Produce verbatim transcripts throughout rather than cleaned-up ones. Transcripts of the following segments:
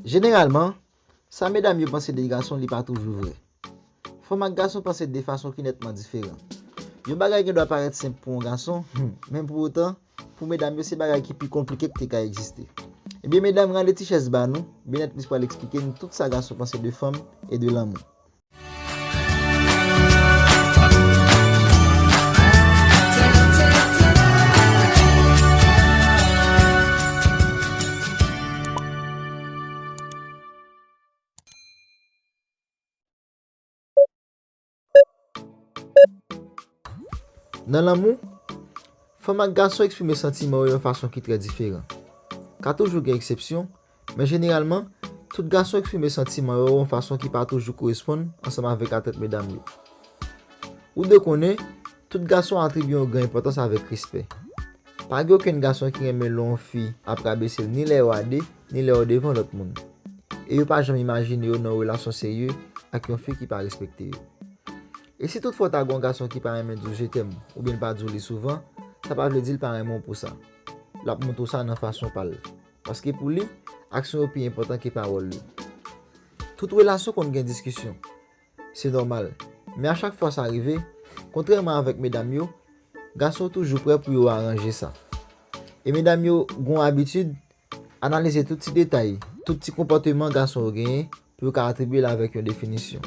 Jeneralman, sa medam yo panse de gason li pa toujou vrè. Fanm ak gason panse de fason ki nètman diferan. Yon bagay gen dwa parèt senp pou yon gason, hmm, men pou otan, pou medam yo se bagay ki pi konplike ki te ka egziste. Ebyen medam, rale ti chèz ba nou, Bennett Miss pral eksplike nou tout sa gason panse de fanm e de lanmou. Nan lanmou, fanm ak gason eksprime santiman yo yon fason ki trè diferan. Ka toujou gen eksepsyon, men jeneralman, tout gason eksprime santiman yo yon fason ki pa toujou koresponn ansanm avèk atant medam yo. Ou dwe konnen, tout gason atribye yon gran enpòtans avèk respè. Pa gen okenn gason ki renmen lè yon fi ap rabese l ni lè yo a de, ni lè yo devan lòt moun. E yo pa janm imajine yo nan yon relasyon serye ak yon fi ki pa respekte yo. E si toutfwa w ta gen yon gason ki pa renmen di w je t'aime oubyen l pa di w li souvan, sa pa vle di l pa renmen w pou sa. L ap montre w sa nan fason pa l. Paske pou li, aksyon yo pi enpòtan ke pawòl yo. Tout relasyon konn gen diskisyon. Se nòmal. Men a chak fwa sa rive, kontrèman avèk medam yo, gason yo toujou prè pou yo aranje sa. E medam yo gen yon abitid analize tout ti detay, tout ti konpòteman gason yo genyen pou yo ka atribye l avèk yon definisyon.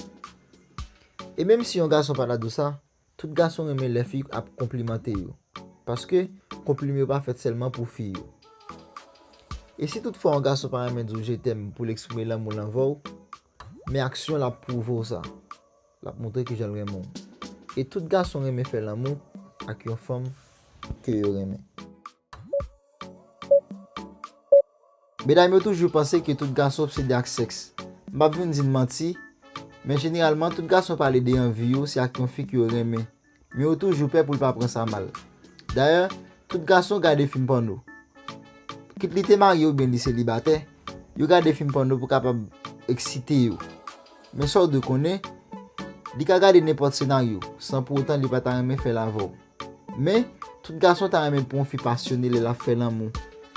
E menm si yon gason pa ta di w sa, tout gason renmen lè fi ap konplimante yo. Paske konpliman yo pa fèt sèlman pou fi yo. E si toutfwa yon gason pa renmen di w je t'aime pou l eksprime lanmou l anvè w, men aksyon l ap pwouve w sa. L ap montre ke jan l renmen w. E tout gason renmen fè lanmou ak yon fanm ke yo renmen. Medam yo toujou panse ke tout gason obsede ak sèks. M p ap vin di n manti, men jeneralman tout gason pale de anvi yo se ak yon fi ke yo renmen. Men yo toujou pè pou l pa pran sa mal. Dayè, tout gason gade fim pòno. Kit li te marye oubyen li selibatè, yo gade fim pòno pou kapab eksite yo. Men sa w dwe konnen, li ka gade nenpòt senaryo, san pou otan li pa ta renmen fè l avè w. Men, tout gason ta renmen pou yon fi pasyone lè l ap fè lanmou.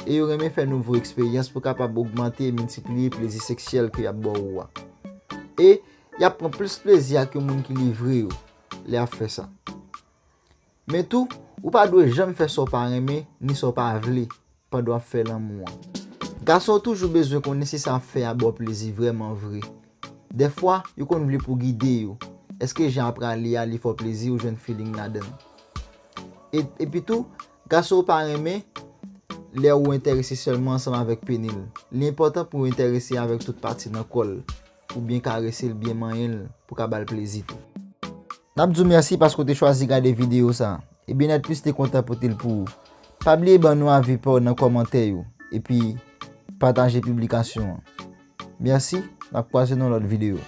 E yo renmen fè nouvo eksperyans pou kapab ogmante e miltipliye plezi seksyèl ke y ap ba w a. E y ap pran plis plezi ak yon moun ki livre yo lè y ap fè sa. Men tou, ou pa dwe janm fè sa w pa renmen ni sa w pa vle pandan w ap fè lanmou an. Gason yo toujou bezwen konnen si sa y ap fè a ba w plezi vrèman vre. Dèfwa, yo konn vle pou w gide yo. Èske jan ap prale a, li fè w plezi, ou jwenn feeling ladan l? E, epitou, gason yo pa renmen lè ou enterese sèlman ansanm avèk peni l. Li enpòtan pou w enterese avèk tout pati nan kò l, pou byen karese l, byen manyen l, pou ka ba l plezi tou. N ap di w mèsi paske w te chwazi gade videyo sa a. E Bennett Plus te kontan pote l pou ou. Pa bliye ban nou avi pa w nan kòmantè yo, epi pataje piblikasyon an. Mèsi, n ap kwaze nan lòt videyo.